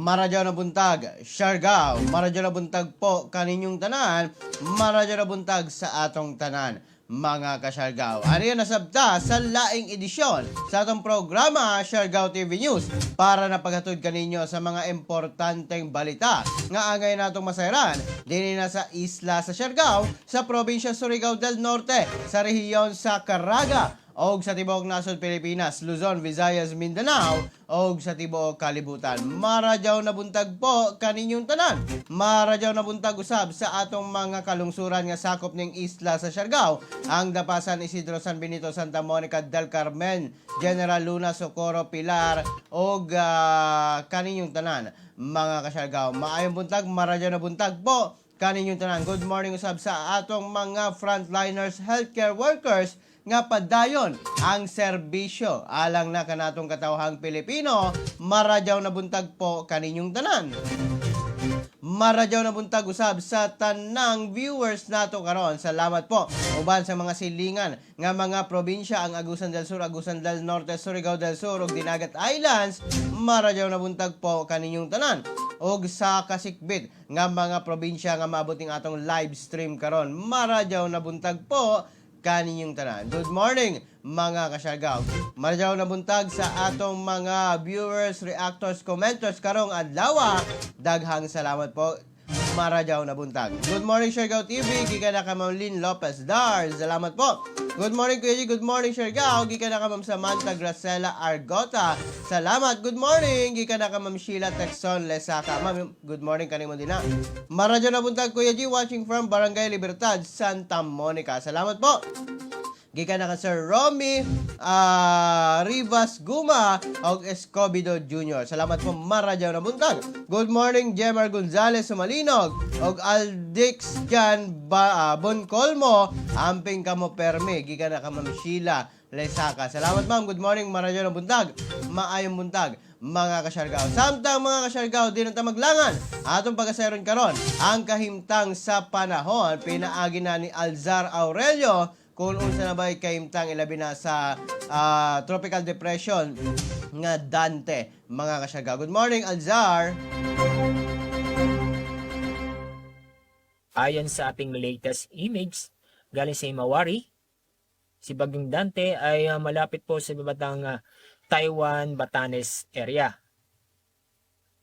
Maradyo na buntag, Siargao. Maradyo na buntag po kaninyong tanan. Maradyo na buntag sa atong tanan, mga kasyargao. Ano yan nasabta sa laing edisyon sa atong programa Siargao TV News para napaghatod kaninyo sa mga importanteng balita nga angay natong masayran dinhi na sa isla sa Siargao, sa probinsya Surigao del Norte, sa rehiyon sa Caraga, og sa tibuok nasod Pilipinas, Luzon, Visayas, Mindanao, og sa tibuok kalibutan. Maradyaw na buntag po kaninyong tanan. Maradyaw na buntag usab sa atong mga kalungsuran nga sakop ning isla sa Siargao, ang Dapasan, Isidro, San Benito, Santa Monica del Carmen, General Luna, Socorro, Pilar, og kaninyong tanan, mga kasyargao. Maayong buntag, maradyaw na buntag po kaninyong tanan. Good morning usab sa atong mga frontliners, healthcare workers nga padayon ang serbisyo alang na kanatong katawhang Pilipino. Maradyaw na buntag po kaninyong tanan. Maradyaw na buntag usab sa tanang viewers nato karon. Salamat po uban sa mga silingan nga mga probinsya, ang Agusan del Sur, Agusan del Norte, Surigao del Sur ug Dinagat Islands. Maradyaw na buntag po kaninyong tanan. Og sa kasikbit nga mga probinsya nga maabot ning atong live stream karon. Maradyaw na buntag po kaninyong tanan. Good morning, mga kasyargaw. Maradyaw na buntag sa atong mga viewers, reactors, commenters karong adlaw. Daghang salamat po. Maradyaw na buntag. Good morning, Siargao TV. Gikan na ka Ma'am Lynn Lopez Dar. Salamat po. Good morning, Kuya G. Good morning, Siargao. Gikan na ka Ma'am Samantha Gracela Argota. Salamat. Good morning. Gikan na ka Ma'am Sheila Texon Lesaka. Ma'am, good morning kanimo din na. Maradyaw na buntag, Kuya G. Watching from Barangay Libertad, Santa Monica. Salamat po. Gikan na ka Sir Romy Rivas Guma og Escobedo Jr. Salamat po, maradyaw na buntag. Good morning, Jemar Gonzales Sumalinog og Aldix Jan Boncolmo. Amping kamo perme. Gikan na ka Ma'am Sheila Lesaka. Salamat, ma'am. Good morning, maradyaw na buntag. Maayong buntag, mga kasyargao. Samtang, mga kasyargao, di na ta maglangan. Atong pagaseron karon ang kahimtang sa panahon pinaagi na ni Alzar Aurelio kung unsa na ba'y kahimtang ilabi na sa tropical depression nga Dante, mga kasyargao. Good morning, Alzar. Ayon sa ating latest image galing sa Himawari, si Bagyong Dante ay malapit po sa batang Taiwan, Batanes area.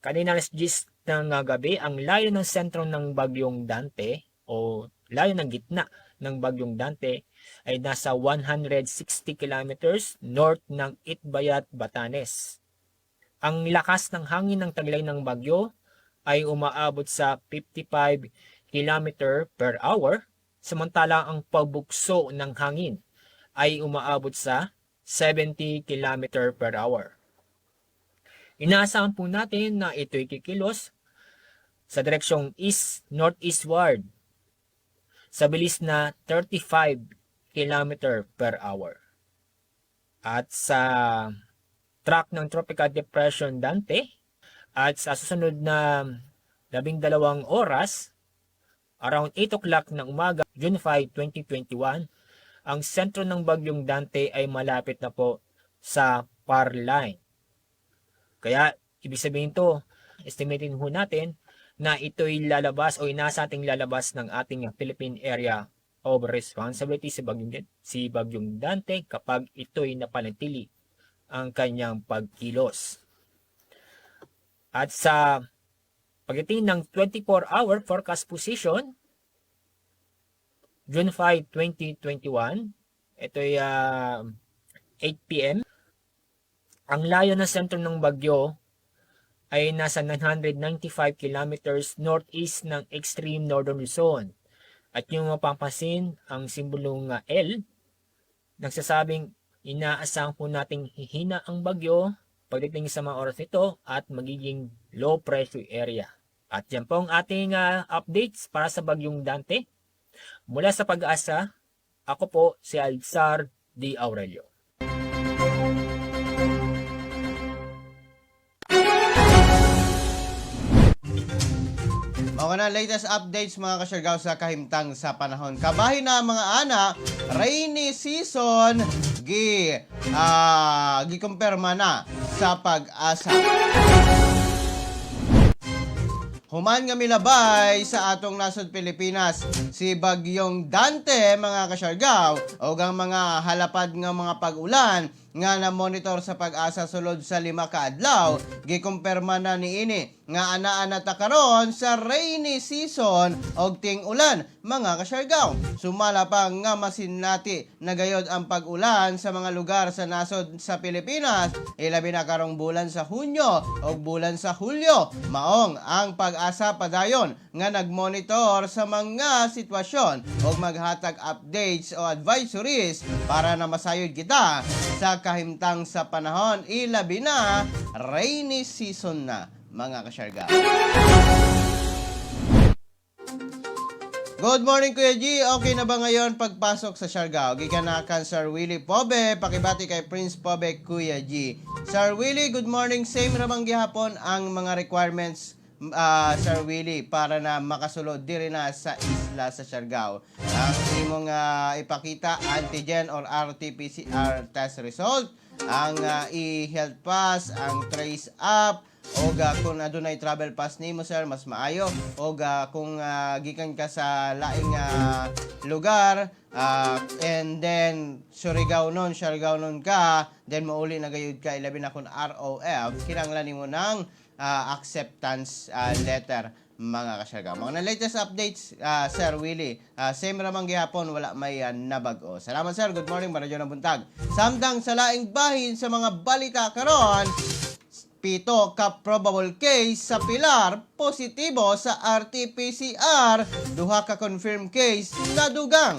Kanina alas 10 ng gabi, ang layo ng sentro ng Bagyong Dante o layo ng gitna ng Bagyong Dante ay nasa 160 kilometers north ng Itbayat, Batanes. Ang lakas ng hangin ng taglay ng bagyo ay umaabot sa 55 kilometer per hour, samantala ang pagbukso ng hangin ay umaabot sa 70 kilometer per hour. Inaasahan po natin na ito'y kikilos sa direksyong east northeastward sa bilis na 35 kilometer per hour. At sa track ng Tropical Depression Dante at sa susunod na 12 oras, around 8 o'clock ng umaga, June 5, 2021, ang sentro ng Bagyong Dante ay malapit na po sa PAR line. Kaya, ibig sabihin to, estimating ho natin na ito'y lalabas o inasa ating lalabas ng ating Philippine Area of Responsibility si Bagyong Dante kapag ito'y napanatili ang kanyang pagkilos. At sa pagdating ng 24-hour forecast position, June 5, 2021, ito ay 8 p.m. Ang layo ng sentro ng bagyo ay nasa 995 kilometers northeast ng extreme northern Luzon. At yung mapapansin, ang simbolong L, nagsasabing inaasahan po nating hihina ang bagyo pagdating sa mga oras nito at magiging low pressure area. At yan po ang ating updates para sa Bagyong Dante. Mula sa PAGASA, ako po si Alzar D. Aurelio. Mao na latest updates, mga kasyargaw, sa kahimtang sa panahon. Kabahin na, mga ana, rainy season gikumpirma na sa PAGASA. Human nga milabay sa atong nasod Pilipinas si Bagyong Dante, mga kasyargaw, o ang mga halapad nga mga pag-ulan nga na-monitor sa Pag-asa sulod sa 5 ka adlaw, gikumpirma na niini nga anaa na ta karon sa rainy season og ting-ulan, mga kasyargaw. Sumala pa nga masinati na gayod ang pag-ulan sa mga lugar sa nasod sa Pilipinas, ilabi na karong bulan sa Hunyo o bulan sa Hulyo. Maong ang Pag-asa padayon nga nagmonitor sa mga sitwasyon o maghatag updates o advisories para na masayod kita sa kahimtang sa panahon, ilabi na rainy season na, mga kasyarga. Good morning, Kuya G. Okay na ba ngayon pagpasok sa Siargao? Gikan na kan Sir Willie Pobe. Pakibati kay Prince Pobe, Kuya G. Sir Willie, good morning. Same ramang gihapon ang mga requirements, Sir Willie, para na makasulod diri na sa isla sa Siargao. Ang imong ipakita, antigen or RT-PCR test result, ang e-health pass, ang trace app, o kung adunay travel pass nimo, sir, mas maayo. O kung gikan ka sa laing lugar and then Siargao nun ka, then mauli na gayud ka, ilabi na kung ROF, kinahanglan nimo ng acceptance letter, mga kasyargaw. Mga na latest updates, Sir Willie. Same ramang gihapon, wala may nabag-o. Salamat, sir. Good morning, maradyo ng buntag. Samtang sa laing bahin sa mga balita karon, 7 ka probable case sa Pilar positibo sa RT-PCR, 2 ka confirmed case nadugang.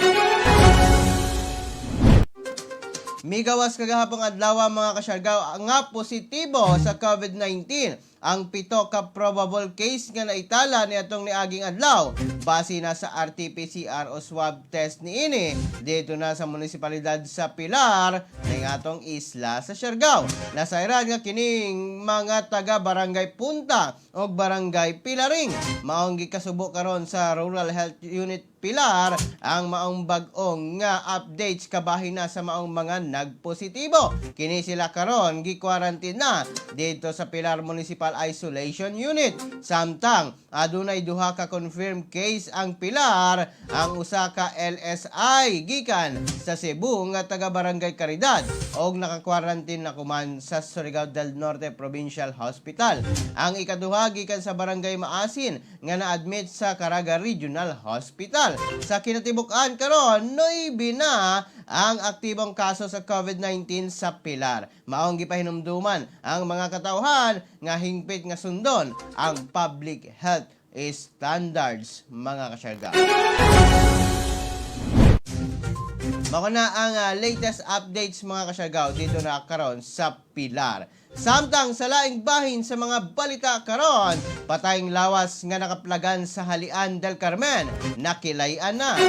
Migawas kagahapong adlaw, mga kasyargaw, nga positibo sa COVID-19 ang 7 ka probable case nga naitala ni atong niaging adlaw base na sa RT-PCR o swab test niini dito na sa munisipalidad sa Pilar ning atong isla sa Siargao. Nasayran nga kining mga taga Barangay Punta o Barangay Pilaring. Maong gikasubo karon sa Rural Health Unit Pilar ang maong bag-ong nga updates kabahin na sa maong mga nagpositibo. Kini sila karon gi-quarantine na dito sa Pilar Municipal Isolation Unit. Samtang adunay 2 ka confirmed case ang Pilar, ang usa ka LSI gikan sa Cebu nga taga Barangay Caridad og naka-quarantine na kuman sa Surigao del Norte Provincial Hospital. Ang ikaduha gikan sa Barangay Maasin nga na-admit sa Caraga Regional Hospital. Sa kinatibuk-an karon, 9 na ang aktibong kaso sa COVID-19 sa Pilar. Maong gipahinumduman ang mga katawhan nga hingpit nga sundon ang public health standards, mga kasyarga. Mao na ang latest updates, mga kasyargaw, dito na karon sa Pilar. Samtang sa laing bahin sa mga balita karon, patayng lawas nga nakaplagan sa Halian del Carmen, nakilayan na.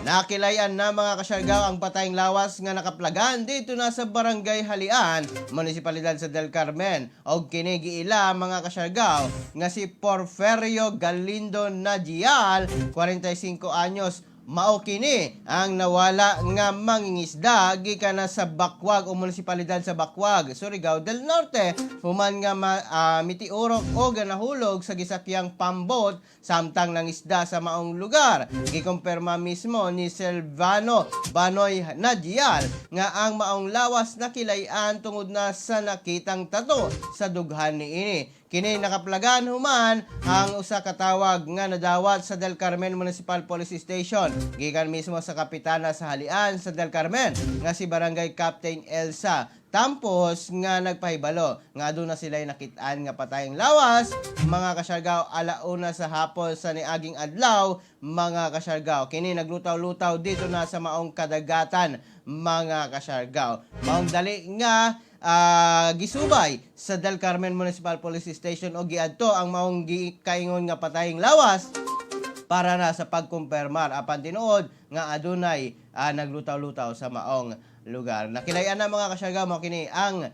Nakilayan na, mga kasyargaw, ang patayng lawas nga nakaplagan dito na sa Barangay Halian, Munisipalidad sa Del Carmen. Og kini giila, mga kasyargaw, nga si Porferio Galindo Nagial, 45 anyos. Mao kini ang nawala nga mangingisda gikan na sa Bakwag o munisipalidad sa Bakwag, Surigao del Norte. Human nga mitiurok o nahulog sa gisakyang pambot samtang nangisda sa maong lugar. Gikumpirma mismo ni Silvano Banoy Nagial nga ang maong lawas nakilayan tungod na sa nakitang tato sa dughan niini. Kini nakaplagan human ang usa ka tawag nga nadawat sa Del Carmen Municipal Police Station gikan mismo sa kapitana sa Halian sa Del Carmen nga si Barangay Captain Elsa Tampos nga nagpahibalo nga aduna sila nakit-an nga patayng lawas, mga kasyargaw, 1:00 sa hapon sa niaging adlaw, mga kasyargaw. Kini naglutaw-lutaw dito na sa maong kadagatan, mga kasyargaw. Maong dali nga gisubay sa Del Carmen Municipal Police Station o giadto ang maong gikaingon nga patayng lawas para na sa pagkumpirmar, apan tinuod nga adunay naglutaw-lutaw sa maong lugar. Nakilayan na, mga kasyargaw, mao kini ang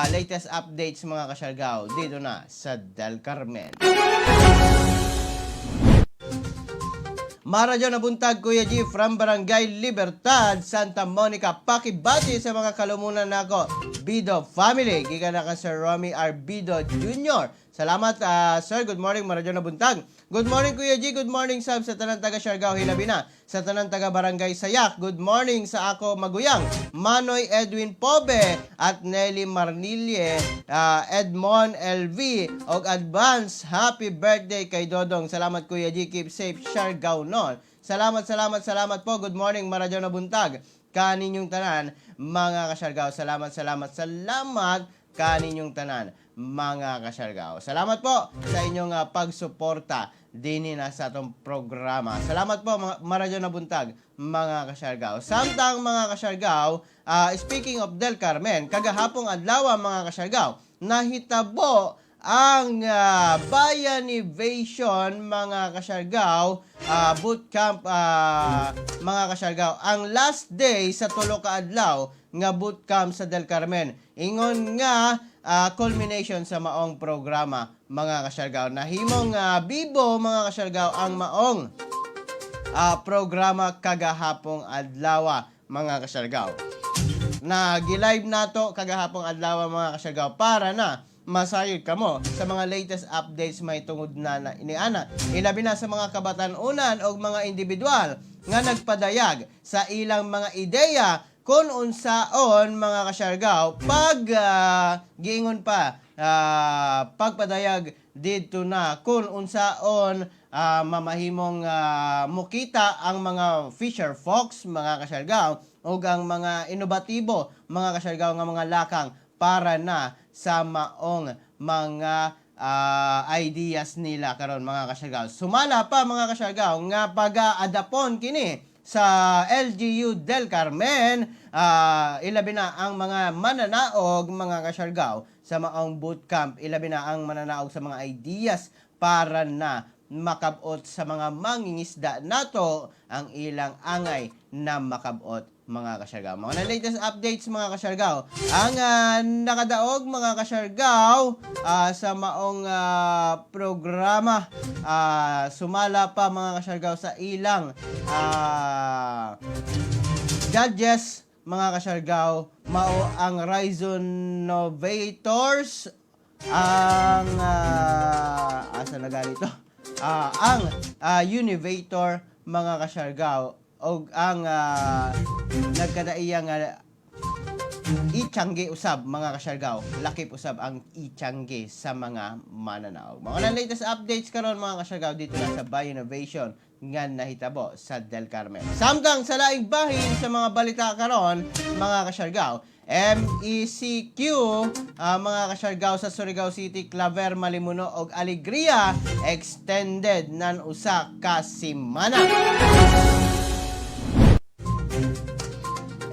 latest updates, mga kasyargaw, dito na sa Del Carmen. Maradyo na buntag, Kuya G, from Barangay Libertad, Santa Monica. Pakibati sa mga kalumunan nako, Bido family. Gikan na kang Sir Romy Arbido Jr. Salamat, sir. Good morning, maradyo na buntag. Good morning, Kuya G. Good morning, sab sa tanang taga Siargao, Hilabina. Sa tanang taga Barangay Sayak. Good morning sa ako maguyang, Manoy Edwin Pobe at Nelly Marnille, Edmond LV, og advance happy birthday kay Dodong. Salamat, Kuya G. Keep safe, Siargao non. Salamat, salamat, salamat po. Good morning, maradyo na buntag kaninyong tanan, mga kasyargao. Salamat, salamat, salamat kaninyong tanan, mga kasyargao. Salamat po sa inyong pagsuporta dinhi na sa atong programa. Salamat po, mga maradyo na buntag, mga kasyargao. Samtang, mga kasyargao, speaking of Del Carmen, kagahapong adlaw, mga kasyargao, nahitabo ang Bayanivation, mga kasyargao, bootcamp, mga kasyargao. Ang last day sa 3 ka adlaw nga bootcamp sa Del Carmen. Ingon nga culmination sa maong programa, mga kasyargao. Nahimong bibo, mga kasyargao, ang maong programa kagahapong adlaw, mga kasyargao, na gi-live nato kagahapong adlaw, mga kasyargao, para na masayod kamo sa mga latest updates may tungod na iniana. Ilabi na sa mga kabatan-unan o mga individual nga nagpadayag sa ilang mga ideya kung unsaon, mga kasyargao, pag giingon pa pagpadayag didto na kung unsaon mamahimong mukita ang mga fisher folks, mga kasyargao, ug ang mga inobatibo, mga kasyargao, nga mga lakang para na sa maong mga ideas nila karon, mga kasyargao. Sumala pa, mga kasyargao, nga pag-adapon kini sa LGU Del Carmen, ilabi na ang mga mananaog, mga kasyargao, sa maong bootcamp, ilabi na ang mananaog sa mga ideas para na makabot sa mga mangingisda nato ang ilang angay na makabot, mga kasyargao. Mga na latest updates, mga kasyargao. Ang nakadaog, mga kasyargao, sa maong programa, sumala pa, mga kasyargao, sa ilang judges, mga kasyargao, mao ang Ryzon Novators, ang asa na ganito? Ang Univator, mga kasyargao, og ang nagkadaiya nga Ichangge usab, mga kasyargao. Lakip usab ang Ichangge sa mga mananaog. Mga na latest updates karon, mga kasyargao, dito lang sa Bioinnovation nga nahitabo sa Del Carmen. Samtang sa laing bahin sa mga balita karon, mga kasyargao, MECQ, mga kasyargao, sa Surigao City, Claver, Malimuno og Alegria extended nan usa ka semana.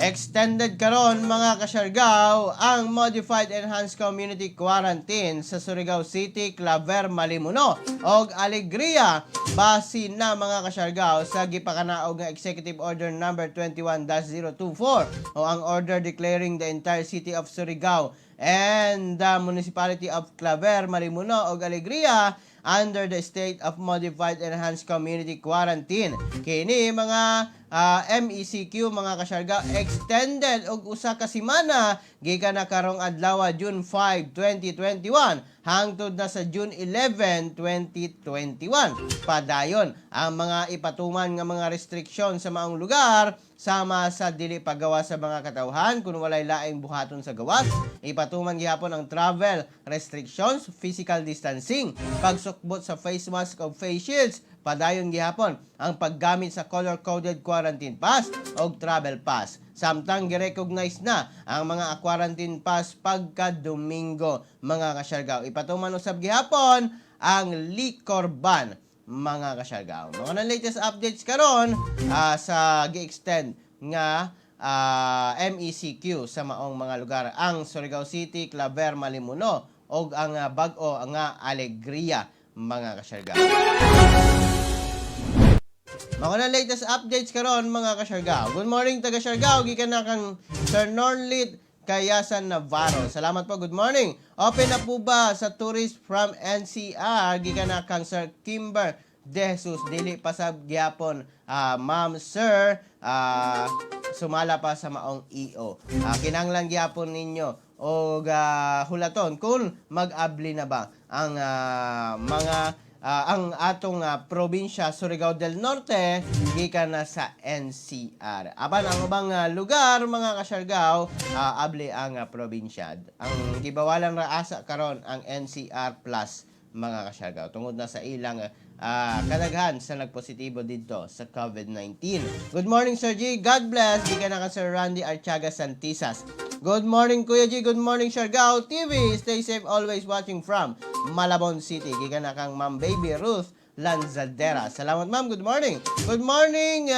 Extended karon, mga kasyargao, ang Modified Enhanced Community Quarantine sa Surigao City, Claver, Malimuno og Alegria base na, mga kasyargao, sa gipakanaog nga Executive Order number 21-024 o ang order declaring the entire city of Surigao and the municipality of Claver, Malimuno og Alegria under the state of Modified Enhanced Community Quarantine. Kini mga MECQ, mga kasyargao, extended og usa ka semana gikan na karong adlaw, June 5, 2021, hangtod na sa June 11, 2021. Padayon ang mga ipatuman nga mga restriksyon sa maong lugar sama sa dili paggawa sa mga katawhan kung walay laing buhaton sa gawas. Ipatuman gihapon ang travel restrictions, physical distancing, pagsukbot sa face mask o face shields. Padayon gihapon ang paggamit sa color-coded quarantine pass o travel pass. Samtang girecognize na ang mga quarantine pass pagka Domingo, mga kasyargao. Ipatuman usab gihapon ang liquor ban, mga kasyargao. Mga na latest updates karon sa gi-extend nga MECQ sa maong mga lugar, ang Surigao City, Claver, Malimuno ug ang bag-o nga Alegria, mga kasyargao. Mga na latest updates karon, mga kasyargao. Good morning, taga Siargao, gikan na kang Sir Norlit Kayasan Navarro. Salamat po. Good morning. Open na po ba sa tourist from NCR? Gikan na kang Sir Kimber De Jesus. Dili pa sab gyapon, ma'am, sir, sumala pa sa maong EO. Kinahanglan gyapon ninyo og hulaton kung mag-abli na ba ang mga ang atong probinsya Surigao del Norte gikan na sa NCR. Apan ang ubang lugar, mga kasyargaw, abli ang probinsya. Ang gibawalan ra asa karon ang NCR plus, mga kasyargaw, tungod na sa ilang kadaghan sa nagpositibo dito sa COVID-19. Good morning, Sir G. God bless. Gikan na ka Sir Randy Archaga Santisas. Good morning, Kuya G. Good morning, Siargao TV. Stay safe always, watching from Malabon City. Gikan na kang Ma'am Baby Ruth Lanzadera. Salamat, ma'am. Good morning. Good morning,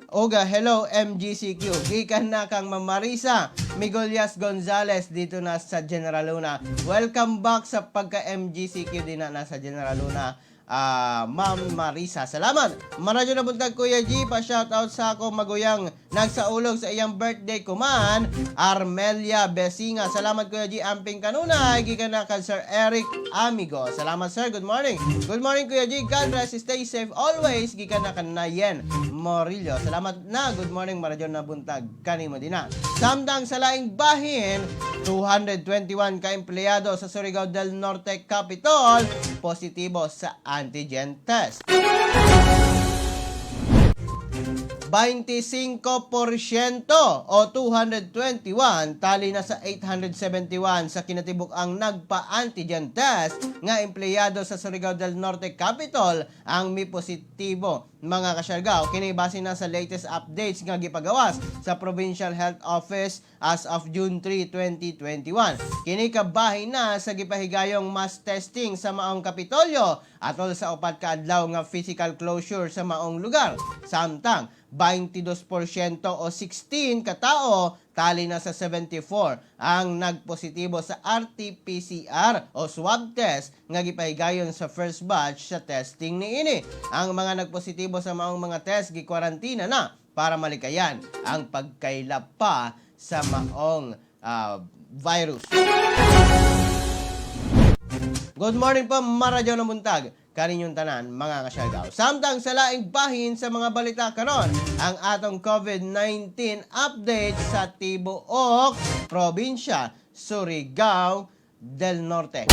Oga, hello MGCQ. Gikan na kang Ma'am Marisa Migolias Gonzales dito na sa General Luna. Welcome back sa pagka MGCQ din na nasa General Luna. Ma'am Marisa. Salamat. Maradyo na buntag, Kuya G. Pa shoutout sa ako maguyang nagsaulog sa iyang birthday kuman, Armelia Besinga. Salamat, Kuya G. Amping kanunay. Gikan na kan Sir Eric Amigo. Salamat, sir. Good morning. Good morning, Kuya G. God bless. Stay safe always. Gikan na kan Nayen Morillo. Salamat na. Good morning. Maradyo na buntag kanimo din na. Samtang sa laing bahin, 221 ka empleyado sa Surigao del Norte Capitol positibo sa antigen test. 25% o 221 tali na sa 871 sa kinatibuk ang nagpa-antigen test nga empleyado sa Surigao del Norte Capitol ang mi positibo, mga kasyargaw. Kini base na sa latest updates nga gipagawas sa Provincial Health Office as of June 3, 2021. Kini kabahin na sa gipahigayong mass testing sa maong Kapitolyo atol sa 4 ka adlaw nga physical closure sa maong lugar. Samtang 22% o 16 katao tali na sa 74 ang nagpositibo sa RT-PCR o swab test nga gipahigayon sa first batch sa testing niini. Ang mga nagpositibo sa maong mga test gikwarantina na para malikayan ang pagkaylap pa sa maong virus. Good morning po, maradyo ng buntag kaninyong tanan, mga kasyargaw. Samtang sa laing bahin sa mga balita karon, ang atong COVID-19 update sa tibuok probinsya Surigao del Norte.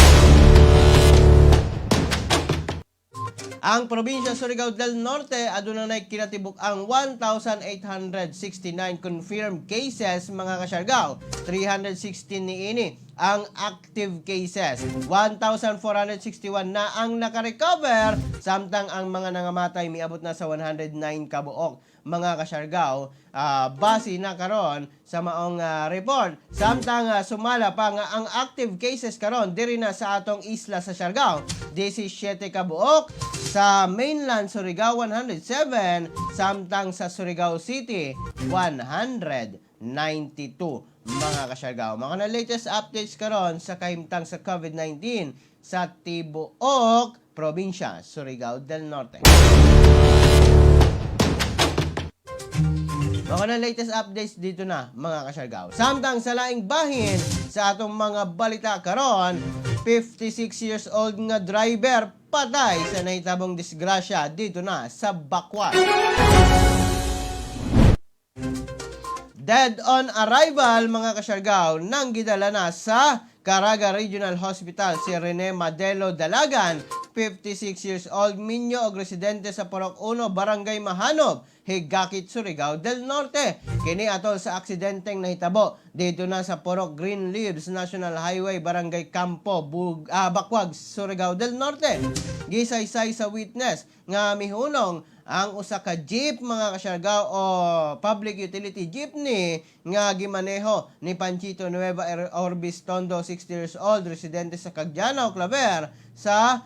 Ang probinsya Surigao del Norte aduna nay kinatibuk ang 1,869 confirmed cases, mga kasyargaw. 316 niini ang active cases. 1,461 na ang nakarecover, samtang ang mga nangamatay miabot na sa 109 kabuok, mga kasyargaw, base na karon sa maong report. Samtang sumala pa nga ang active cases karon diri na sa atong isla sa Siargao, 17 kabuok, sa mainland Surigao 107, samtang sa Surigao City 192, mga kasyargaw. Mga na latest updates karon sa kahimtang sa COVID-19 sa tibuok probinsya Surigao del Norte. Mga na latest updates dito na, mga kasyargaw. Samtang sa laing bahin sa atong mga balita karon, 56 years old nga driver patay sa nahitabong disgrasya dito na sa Bacuag. Dead on arrival, mga kasyargaw, nang gidala na sa Caraga Regional Hospital si Rene Madelo Dalagan, 56 years old, minyo og residente sa Purok 1, Barangay Mahanob, Higakit, Surigao del Norte. Kini atol sa aksidenteng nahitabo dito na sa Purok Green Leaves National Highway, Barangay Campo, Bacuag, Surigao del Norte. Gisaysay sa witness nga mihunong ang usa ka jeep, mga kasyargaw, o public utility jeepney nga gimaneho ni Panchito Nueva Orbis Tondo, 60 years old, residente sa Cagdianao, Claver, sa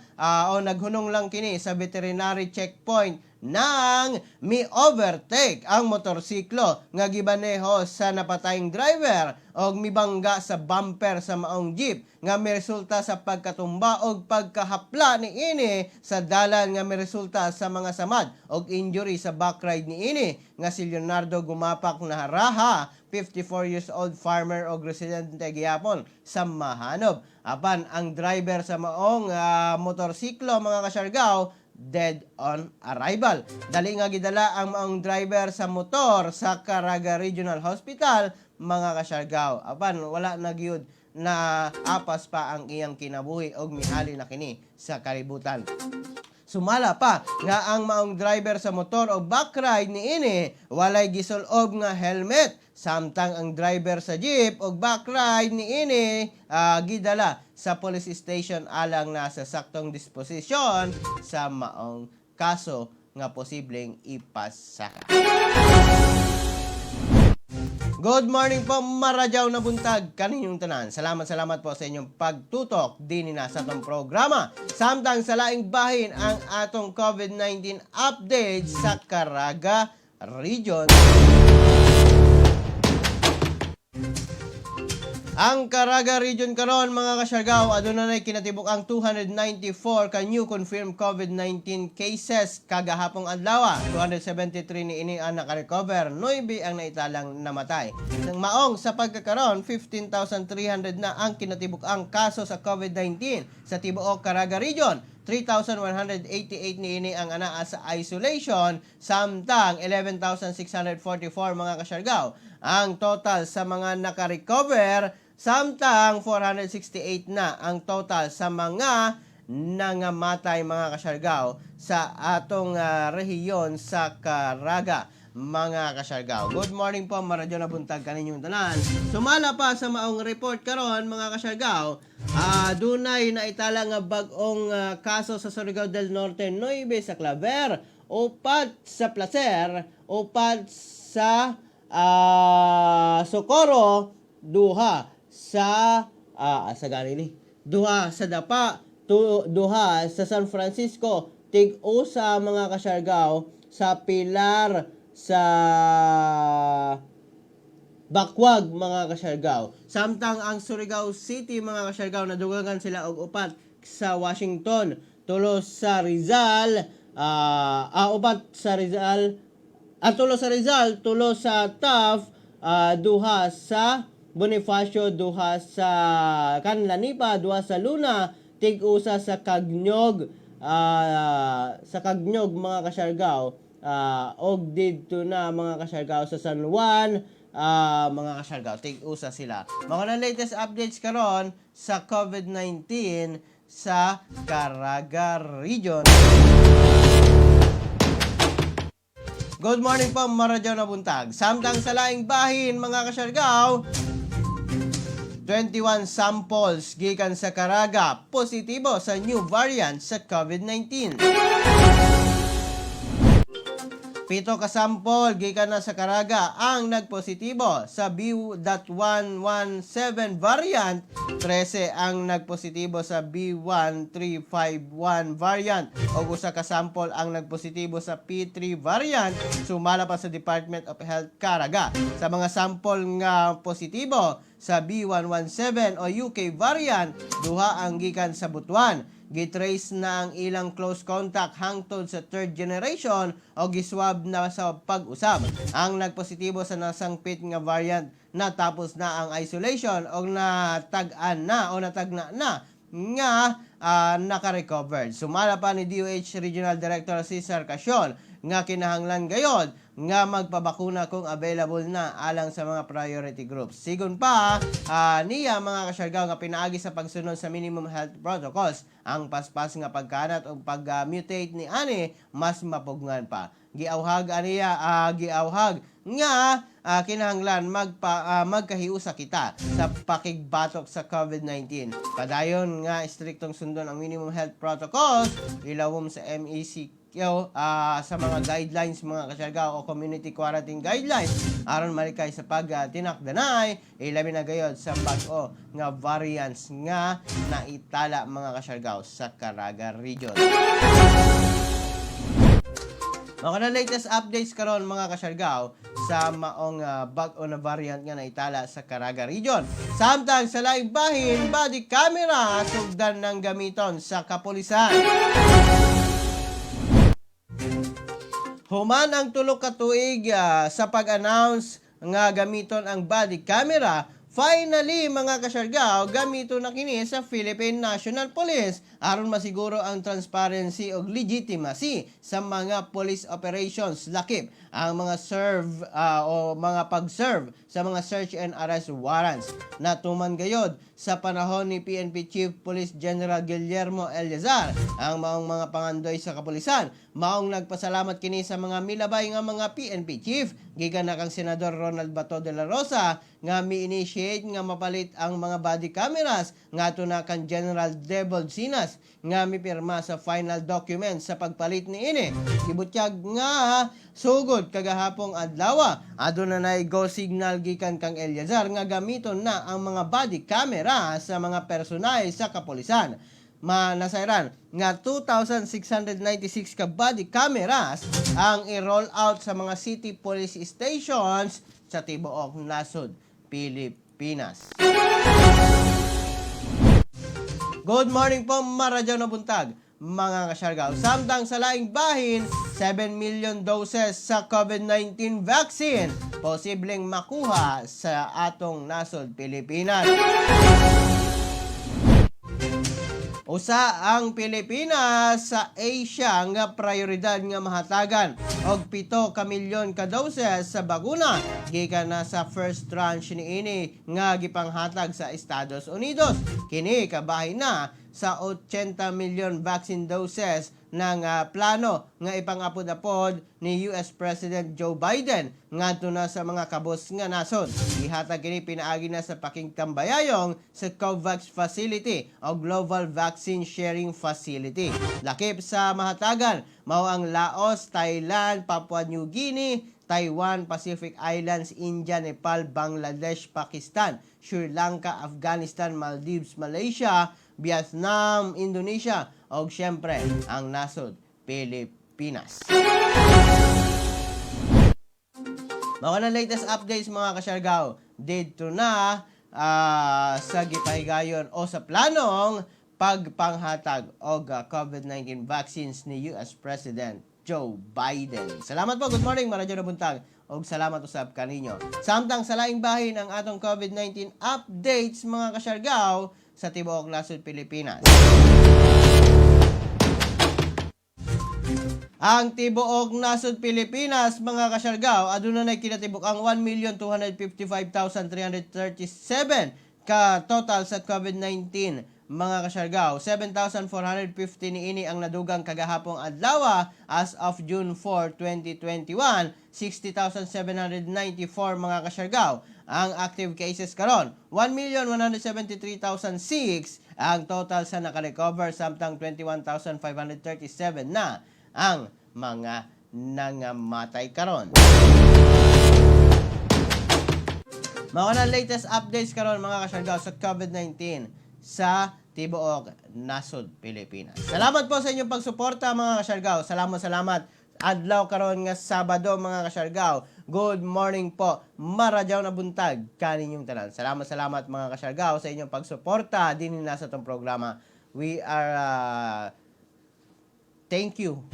o naghunong lang kini sa veterinary checkpoint. Nang mi-overtake ang motorsiklo nga gibaneho sa napatayng driver og mibangga sa bumper sa maong jeep nga miresulta sa pagkatumba og pagkahapla niini sa dalan nga miresulta sa mga samad og injury sa backride niini nga si Leonardo Gumapak Naharaha, 54 years old farmer og residente gihapon sa Mahanob. Apan ang driver sa maong motorsiklo, mga kasyargaw, dead on arrival. Dali nga gidala ang maong driver sa motor sa Caraga Regional Hospital, mga kasyargaw. Apan wala na gyud na apas pa ang iyang kinabuhi og mihali na kini sa kalibutan. Sumala pa nga ang maong driver sa motor o backride niini walay gisulob nga helmet, samtang ang driver sa jeep og backride niini gidala sa police station alang na sa saktong disposisyon sa maong kaso nga posibleng ipasaka. Good morning po, maradyaw na buntag kaninyong tanan. Salamat, salamat po sa inyong pagtutok din na sa atong programa. Samtang sa laing bahin, ang atong COVID-19 update sa Caraga Region. Ang Caraga Region karon, mga kasyargaw, aduna nay kinatibuk ang 294 ka new confirmed COVID-19 cases kagahapong adlaw. 273 niini ang naka-recover, 9 ang naitalang namatay. Nang maong sa pagkakaron, 15,300 na ang kinatibuk ang kaso sa COVID-19 sa tibuok Caraga Region. 3,188 niini ang anaa sa isolation, samtang 11,644, mga kasyargaw, ang total sa mga naka-recover, samtang 468 na ang total sa mga nangamatay, mga kasyargaw, sa atong rehiyon sa Caraga, mga kasyargaw. Good morning po, maradyo na buntag kaninyong tanan. Sumala pa sa maong report karon, mga kasyargaw, dunay na itala nga bag-ong kaso sa Surigao del Norte, 9 sa Claver, 4 sa Placer, 4 sa Socorro, 2 sa sa gani ni 2 sa Dapa, 2 sa San Francisco, tig-usa, mga kasyargaw, sa Pilar sa Bakwag, mga kasyargaw. Samtang ang Surigao City, mga kasyargaw, nadugangan sila og 4 sa Washington, 3 sa Rizal, 4 sa Rizal, 3 sa Rizal, 3 sa Taft, 2 sa Bonifacio, 2 sa Canlanipa, 2 sa Luna, tig-usa sa Cagniog, mga kasyargaw, og didto na, mga kasyargaw, sa San Juan, mga kasyargaw, tig-usa sila. Mga na latest updates karon sa COVID-19 sa Caraga Region. Good morning po, maradyaw na buntag. Samtang sa laing bahin, mga kasyargaw, 21 samples gikan sa Caraga positibo sa new variant sa COVID-19. 7 ka sample gikan na sa Caraga ang nagpositibo sa B.117 variant, 13 ang nagpositibo sa B1351 variant o 1 ka sample ang nagpositibo sa P3 variant, sumala pa sa Department of Health Caraga. Sa mga sample nga positibo sa B117 o UK variant, 2 ang gikan sa Butuan. Gitrace na ang ilang close contact hangtod sa third generation o giswab na sa pag-usab. Ang nagpositibo sa nasangpit nga variant, natapos na ang isolation o natag-an na o natagna na nga naka-recovered. Sumala pa ni DOH Regional Director Cesar Casion nga kinahanglan gayod nga magpabakuna kung available na alang sa mga priority groups. Sigon pa niya, mga kasyargaw, nga pinaagi sa pagsunod sa minimum health protocols, ang paspas nga pagkanat o pag-mutate ni ani mas mapugngan pa. Giawhag aniya, giawhag nga kinahanglan magkahiusa kita sa pakigbatok sa COVID-19. Padayon nga istriktong sundon ang minimum health protocols ilawom sa MECQ, sa mga guidelines, mga kasyargaw, o community quarantine guidelines aron malikay sa pag tinakdanay, ilabi na gayod sa bag-o nga variants nga naitala, mga kasyargaw, sa Caraga Region. Mao na latest updates karon, mga kasyargaw, sa maong bag-o na variant nga naitala sa Caraga Region. Samtang sa laing bahin, body camera sugdan ng gamiton sa kapulisan. Human ang 3 ka tuig sa pag-announce nga gamiton ang body camera, finally, mga kasyargaw, gamiton na kini sa Philippine National Police aron masiguro ang transparency ug legitimacy sa mga police operations, lakip ang mga serve o mga pag-serve sa mga search and arrest warrants. Natuman gayod sa panahon ni PNP Chief Police General Guillermo Eleazar ang maong mga pangandoy sa kapulisan. Maong nagpasalamat kini sa mga milabay nga mga PNP chief gikan na kang Senador Ronald Bato de la Rosa nga mi-initiate nga mapalit ang mga body cameras, ngadto na kang General Debold Sinas nga mipirma sa final document sa pagpalit niini. Gibutyag nga sugod kagahapong adlaw, aduna nay go signal gikan kang Eleazar nga gamiton na ang mga body camera sa mga personay sa kapulisan. Manasayran nga 2,696 ka body cameras ang i-roll out sa mga city police stations sa tibuok nasod Pilipinas. Good morning po, maradyo na buntag, mga kasyargaw. Samtang sa laing bahin, 7 million doses sa COVID-19 vaccine posibleng makuha sa atong nasod Pilipinas. Usa ang Pilipinas sa Asia nga prioridad nga mahatagan og 7 ka milyon ka doses sa bakuna gikan na sa first tranche niini nga gipanghatag sa Estados Unidos. Kini kabahin na sa 80 million vaccine doses ng plano nga ipangapod-apod ni US President Joe Biden ngadto na sa mga kabos nga nasod. Gihatag kini pinaagi na sa pakigtambayayong sa COVAX Facility o Global Vaccine Sharing Facility. Lakip sa mahatagan mao ang Laos, Thailand, Papua New Guinea, Taiwan, Pacific Islands, India, Nepal, Bangladesh, Pakistan, Sri Lanka, Afghanistan, Maldives, Malaysia, Vietnam, Indonesia, ug syempre ang nasod Pilipinas. Mao na latest updates, mga kasyargaw, dito na sa gipahigayon o sa planong pagpanghatag og COVID-19 vaccines ni US President Joe Biden. Salamat po. Good morning, maradyo na buntag. Og salamat usab kaninyo. Samtang sa laing bahin, ang atong COVID-19 updates, mga kasyargaw, sa tibuok nasod Pilipinas. Ang tibuok nasod Pilipinas, mga kasyargaw, aduna na kinatibuk ang 1,255,337 ka total sa COVID-19, mga kasyargaw. 7,450 niini ang nadugang kagahapong adlaw as of June 4, 2021. 60,794, mga kasyargaw, ang active cases karon. 1,173,006 ang total sa nakarecover, samtang 21,537 na ang mga nangamatay karon. Mao na latest updates karon, mga kasyargaw, sa COVID-19 sa tibuok nasod Pilipinas. Salamat po sa inyong pagsuporta, mga kasyargaw. Salamat, salamat. Adlaw karon nga Sabado, mga kasyargaw. Good morning po. Maradyaw na buntag kaninyong tanan. Salamat, salamat, mga kasyargaw, sa inyong pagsuporta din na sa atong programa. We are thank you,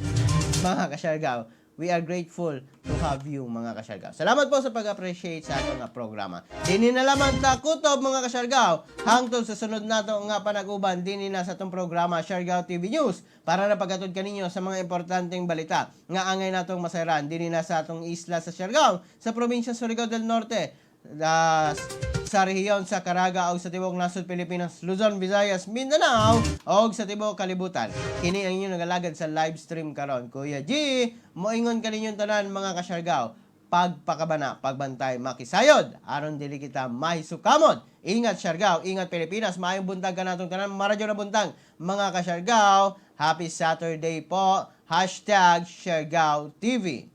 mga kasyargaw. We are grateful to have you, mga kasyargaw. Salamat po sa pag-appreciate sa atong nga programa. Dini na lamang ta kutob, mga kasyargaw. Hangtod sa sunod nato nga panag-uban dini na sa atong programa Siargao TV News para na paghatod kaninyo sa mga importanteng balita nga angay natong masayran dini na sa atong isla sa Siargao, sa probinsya Surigao del Norte, sa rehiyon sa Caraga o sa tibuok nasod Pilipinas, Luzon, Visayas, Mindanao o sa tibuok kalibutan. Kini ang inyong nagalagad sa live stream karon. Kuya G, moingon kaninyong tanan, mga kasyargaw. Pagpakabana, pagbantay, makisayod, aron dili kita mahisukamot. Ingat Siargao, ingat Pilipinas, maayong buntag kanatong tanan, maradyo na buntag, mga kasyargao. Happy Saturday po. #SiargaoTV.